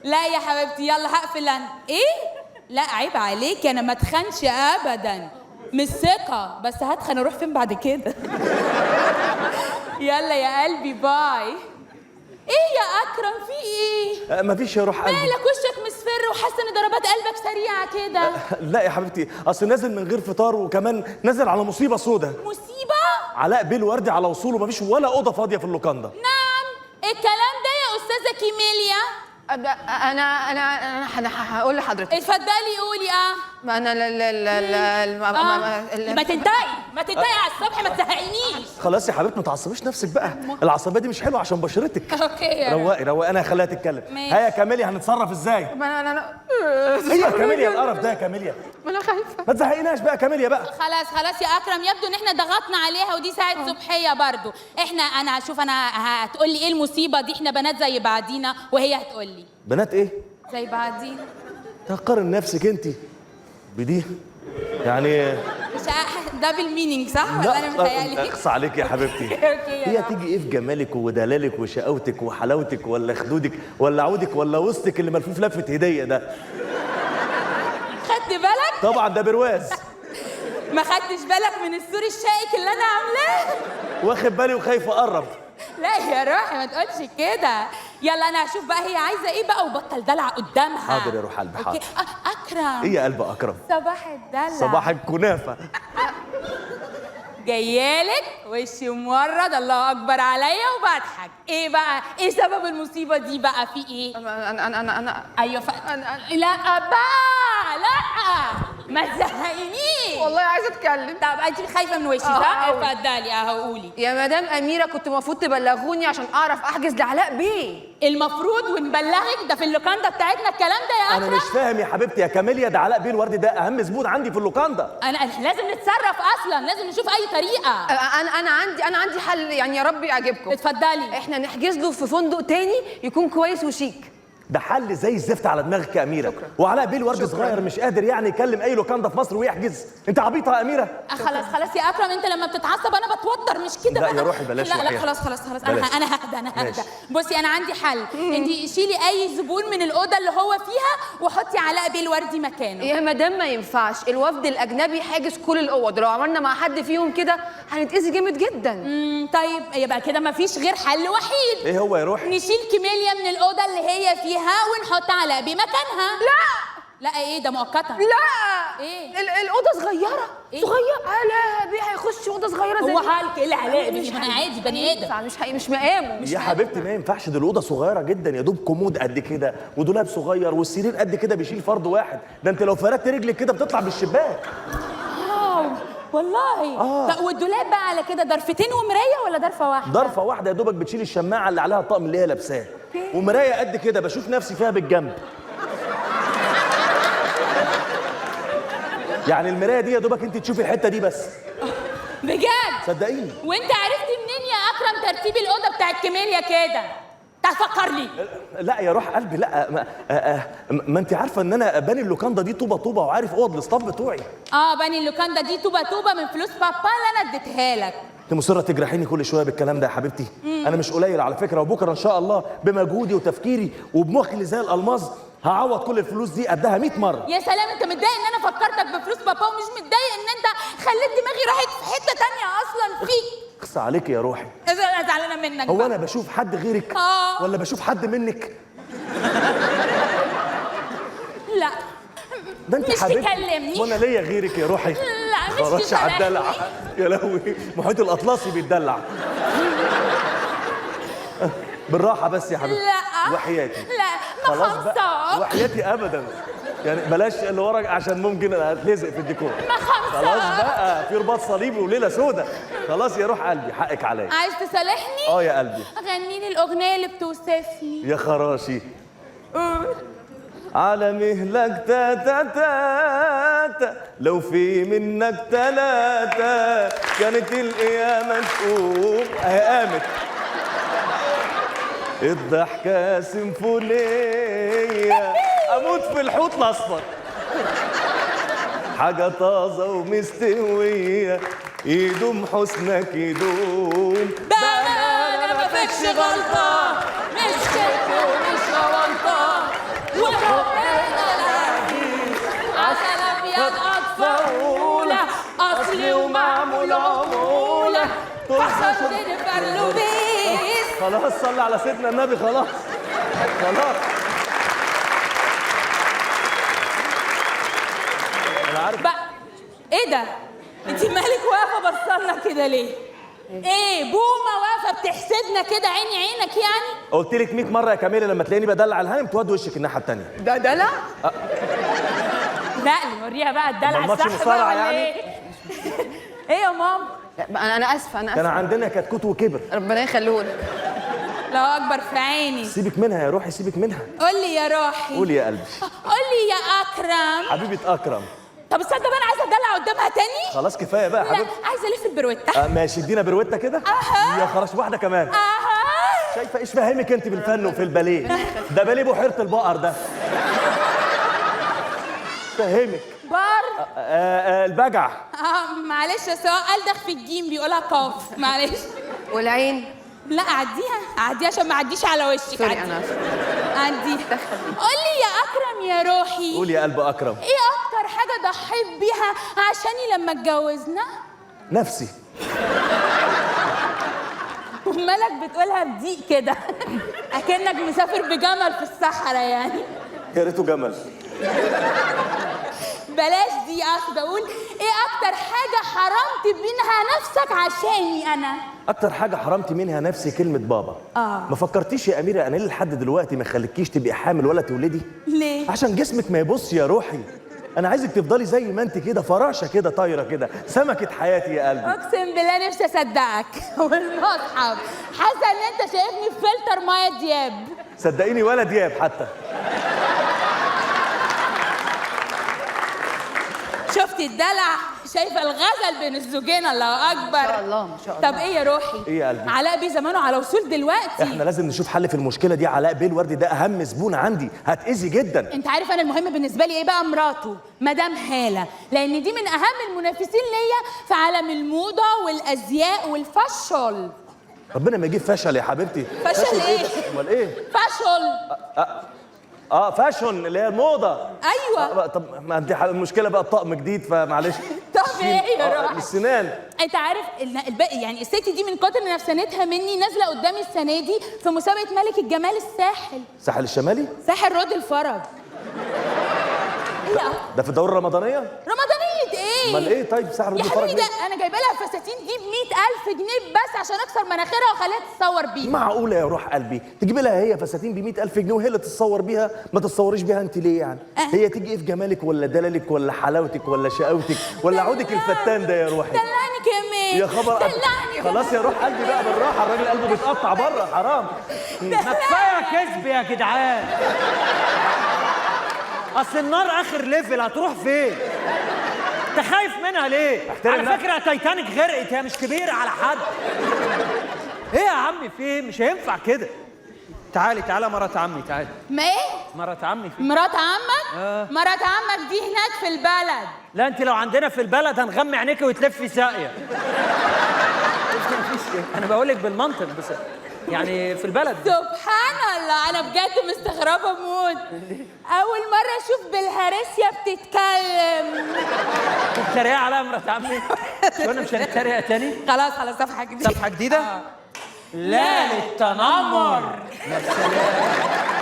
لا يا حبيبتي يلا هقفل انا. ايه؟ لا عيب عليك، انا ما اتخنش ابدا، مش ثقة، بس هتخن اروح فين بعد كده؟ يلا يا قلبي bye. ايه يا اكرم في ايه؟ مفيش يا روح قلبي. مالك وشك مصفر وحاسه ان ضربات قلبك سريعة كده؟ لا يا حبيبتي، اصل نازل من غير فطار، وكمان نازل على مصيبة سودة. مصيبة؟ علاء بيه الوردي على وصوله، مفيش ولا اوضة فاضية في اللوكاندا. نعم الكلام ده يا استاذه كيميليا؟ انا انا انا هقول لحضرتك. اتفضلي قولي. ما انا لا لا لا لا ما تنتقي، ما تنتقي على الصبح، ما تزهقنيش. خلاص يا حبيبتي ما تعصبيش نفسك بقى، العصبية دي مش حلوة عشان بشرتك. okay روقي روقي، انا هخليها تتكلم. ها يا كاميليا هنتصرف ازاي؟ ما انا ايه يا كاميليا القرف ده يا كاميليا؟ ما انا خايفة. ما تزهقناش بقى كاميليا بقى. خلاص خلاص يا اكرم، يبدو ان احنا ضغطنا عليها ودي ساعة صبحيه برضو. احنا انا هشوف انا هتقول لي ايه المصيبة دي، احنا بنات زي بعضينا وهي هتقول لي. بنات ايه؟ زي بعضينا. تقارن نفسك انت بدي يعني؟ مش double meaning صح ولا انا متهيألي؟ اقصى عليك يا حبيبتي. هي تيجي ايه في جمالك ودلالك وشقاوتك وحلاوتك ولا خدودك ولا عودك ولا وسطك اللي ملفوف لفه هديه ده؟ خدت بالك؟ طبعا ده برواز. ما خدتش بالك من السور الشائك اللي انا عاملاه؟ واخد بالي وخايف اقرب. لا يا روحي ما تقولش كده. يلا انا هشوف بقى هي عايزه ايه بقى، وبطل دلع قدامها. حاضر يا روح قلبي حاضر. اكرم. ايه يا قلب اكرم؟ صباح الدلع. صباح الكنافه. جايالك وشي مورد، الله اكبر عليا وبضحك. ايه بقى؟ ايه سبب المصيبة دي بقى؟ في ايه؟ انا انا انا انا ايوه أنا. لا بقى لا ما تزهقنيش والله عايزه اتكلم. طب انت خايفة من وشي صح؟ اتفضلي اهو قولي. يا مدام اميره كنت المفروض تبلغوني عشان اعرف احجز لعلاء بيه. المفروض ونبلغك ده في اللوكاندا بتاعتنا الكلام ده يا اكرم؟ انا مش فاهم يا حبيبتي يا كاميليا، ده علاء بيه الوردي ده اهم زبون عندي في اللوكاندا. انا لازم نتصرف اصلا، لازم نشوف اي طريقه. انا عندي حل يعني، يا رب يعجبكم. اتفضلي. احنا نحجز له في فندق تاني يكون كويس وشيك. ده حل زي الزفت على دماغك يا اميره. شكرا. وعلاء بيه الورد صغير مش قادر يعني يكلم اي لوكاندا في مصر ويحجز. انت عبيطه يا اميره. خلاص خلاص يا اكرم، انت لما بتتعصب انا بتوتر مش كده؟ لا يا روحي بلاش. لا لا خلاص خلاص خلاص، انا ههدى انا ههدى. بصي انا عندي حل، انت شيلي اي زبون من الاوضة اللي هو فيها وحطي علاء بيه الوردي مكانه. يا مدام ما ينفعش، الوفد الاجنبي حاجز كل الاوض، لو عملنا مع حد فيهم كده هنتاذي جامد جدا. طيب يبقى كده ما فيش غير حل وحيد. ايه هو يا روحي؟ نشيل كيميليا من الاوضة اللي هي فيها ونحط علاء بيه مكانها. لا لا ايه ده مؤقتا؟ لا ايه؟ الاوضة صغيرة. إيه؟ صغيرة. علاء بيه هيخش اوضة صغيرة زي هو حالك ايه اللي علاء بيه؟ مش عادي بني ادم. مش حقيقي، مش مقامه. مش يا حبيبتي ما ينفعش، دي الاوضة صغيرة جدا، يا دوب كومود قد كده ودولاب صغير والسرير قد كده بيشيل فرد واحد، ده انت لو فردت رجلك كده بتطلع بالشباك. والله. طب والدولاب بقى على كده ضرفتين ومرايه ولا ضرفه واحدة؟ ضرفه واحدة يا دوبك بتشيل الشماعه اللي عليها الطقم اللي هي لابساه، ومرايه قد كده بشوف نفسي فيها بالجنب. يعني المراية دي يا دوبك انت تشوفي الحتة دي بس. بجد؟ صدقيني. وانت عرفت منين يا اكرم ترتيب الاوضة بتاعت كيميليا كده؟ تفكر لي. لا يا روح قلبي لا، ما انت عارفه ان انا باني اللوكاندا دي طوبة طوبة وعارف اوض ال staff بتوعي. باني اللوكاندا دي طوبة طوبة من فلوس بابا اللي انا اديتها لك. انت مصرة تجرحيني كل شوية بالكلام ده يا حبيبتي. انا مش قليل على فكرة، وبكره ان شاء الله بمجهودي وتفكيري وبمخي اللي زي الالماظ هعوض كل الفلوس دي قدها 100 مرة. يا سلام، انت متضايق ان انا فكرتك بفلوس بابا ومش متضايق ان انت خليت دماغي راحت في حتة تانية اصلا فيك؟ اخص عليك يا روحي. انا زعلانة منك. هو انا بشوف حد غيرك؟ ولا بشوف حد منك؟ لا ده انت مش حبيبتي. تكلمني. وانا ليا غيرك يا روحي؟ لا مش خلاص على الدلع. يا لهوي، محيط الاطلسي بيتدلع. بالراحة بس يا حبيبتي. لا وحياتي. لا ما خلاص بقى، خمسة. وحياتي ابدا يعني، بلاش اللي وراك عشان ممكن اتلزق في الديكور. ما خمسة. خلاص بقى، في رباط صليبي وليلة سودة. خلاص يا روح قلبي، حقك عليا. عايز تصالحني؟ يا قلبي. غني لي الاغنية اللي بتوصفني. يا خراشي. على مهلك تا تا تا تا، لو في منك تلاتة كانت القيامة تقوم. اهي قامت. الضحكة سيمفونية، أموت في الحوت الأصفر، حاجة طازة ومستوية، يدوم حسنك يدوم. بأمانة ما فيكش غلطة، مش كده ومش غلطة، خلاص صلي على سيدنا النبي. خلاص خلاص انا عارف بقى ايه ده؟ انت مالك واقفة بصلنا كده ليه؟ ايه بومه واقفة بتحسدنا كده عيني عينك يعني؟ قلت لك 100 مرة يا كاميليا لما تلاقيني بدلع الهانم تودي وشك الناحية الثانية. ده دلع؟ لا نوريها بقى الدلع الصح بقى ولا يعني؟ ايه؟ ايه يا ماما؟ لا انا اسفه انا اسفه. كان عندنا كتكوت وكبر. ربنا يخليه لك. لا اكبر في عيني. سيبك منها يا روحي، سيبك منها. قول لي يا روحي. قول يا قلبي. قول لي يا اكرم. حبيبه اكرم. طب استنى بقى، انا عايزه ادلع قدامها تاني. خلاص كفاية بقى يا حبيبتي. لا عايزه الف البروته. ماشي ادينا بروته كده. يا خلاص واحدة كمان. شايفه ايش فاهمك انت بالفن وفي الباليه؟ ده باليه بحيرة البقر ده. فاهمك بار البجع. معلش بس هو ألدغ في الجيم بيقولها قاف، معلش. والعين؟ لا عديها عديها عشان ما اعديش على وشك. sorry انا عديها. قول لي يا اكرم يا روحي. قول يا قلب اكرم. ايه اكتر حاجة ضحيت بيها عشاني لما اتجوزنا؟ نفسي. ومالك بتقولها بضيق كده؟ اكنك مسافر بجمل في الصحراء يعني. يا ريته جمل. بلاش دي، اقصد اقول ايه اكتر حاجة حرمت منها نفسك عشاني انا؟ اكتر حاجة حرمت منها نفسي كلمة بابا. ما فكرتيش يا اميره انا ليه لحد دلوقتي ما خليكيش تبقي حامل ولا تولدي؟ ليه؟ عشان جسمك ما يبص يا روحي. انا عايزك تفضلي زي ما انت كده، فراشه كده، طايره كده، سمكة حياتي يا قلبي. اقسم بالله نفسي اصدقك. والمصحف حاسه ان انت شايفني في فلتر مايا دياب. صدقيني ولا دياب حتى. شفتي الدلع؟ شايفه الغزل بين الزوجين؟ الله اكبر. ما شاء الله ما شاء الله. طب ايه يا روحي؟ ايه يا قلبي؟ علاء بيه زمانه على وصول دلوقتي. احنا لازم نشوف حل في المشكلة دي. علاء بيه الوردي ده اهم زبون عندي، هتأذي جدا. انت عارف انا المهم بالنسبة لي ايه بقى؟ مراته مدام هاله، لان دي من اهم المنافسين ليا في عالم الموضة والازياء والفشل. ربنا ما يجيب فشل يا حبيبتي. فشل ايه؟ امال ايه؟ فشل. fashion اللي هي الموضة. ايوه. طب ما انت المشكلة بقى الطقم جديد فمعلش. طب ايه يا روحي؟ السنان. انت عارف الباقي يعني الست دي من كتر نفسانتها مني نازله قدامي السنة دي في مسابقة ملك الجمال الساحل. الساحل الشمالي؟ ساحل رود الفرج. ايه ده في الدورة الرمضانية؟ رمضانيه ايه؟ امال ايه طيب ساحل رود يا الفرج؟ حبيبي ده انا جايبه لها فساتين دي ب 100,000 جنيه بس عشان اكسر مناخيرها واخليها تتصور بيها. معقولة يا روح قلبي تجيبي لها هي فساتين ب 100,000 جنيه وهي اللي تتصور بيها؟ ما تتصوريش بيها انت ليه يعني؟ هي تيجي ايه في جمالك ولا دلالك ولا حلاوتك ولا شقاوتك ولا عودك الفتان ده يا روحي؟ دلعني كمان يا خبر. دلعني خلاص يا روح قلبي بقى بالراحة، الراجل قلبه بيتقطع بره حرام. ما كفاية كذب يا جدعان. اصل النار اخر level، هتروح فين؟ انت خايف منها ليه؟ على فكرة تايتانيك غرقت، هي مش كبيرة على حد. ايه يا عمي في ايه؟ مش هينفع كده. تعالي تعالي مرات عمي تعالي. ما ايه؟ مرات عمي فين؟ مرات عمك؟ مرات عمك دي هناك في البلد. لا انت لو عندنا في البلد هنغمي عينيكي وتلفي ساقيه. انا بقول لك بالمنطق بس يعني في البلد. سبحان الله انا بجد مستغربه موت. اول مرة اشوف بالهارسيا بتتكلم. بتتريق عليا مرات عمي؟ كنا مش هنتريق تاني؟ خلاص خلاص صفحة جديدة. صفحة جديدة؟ لا للتنمر. يا سلام.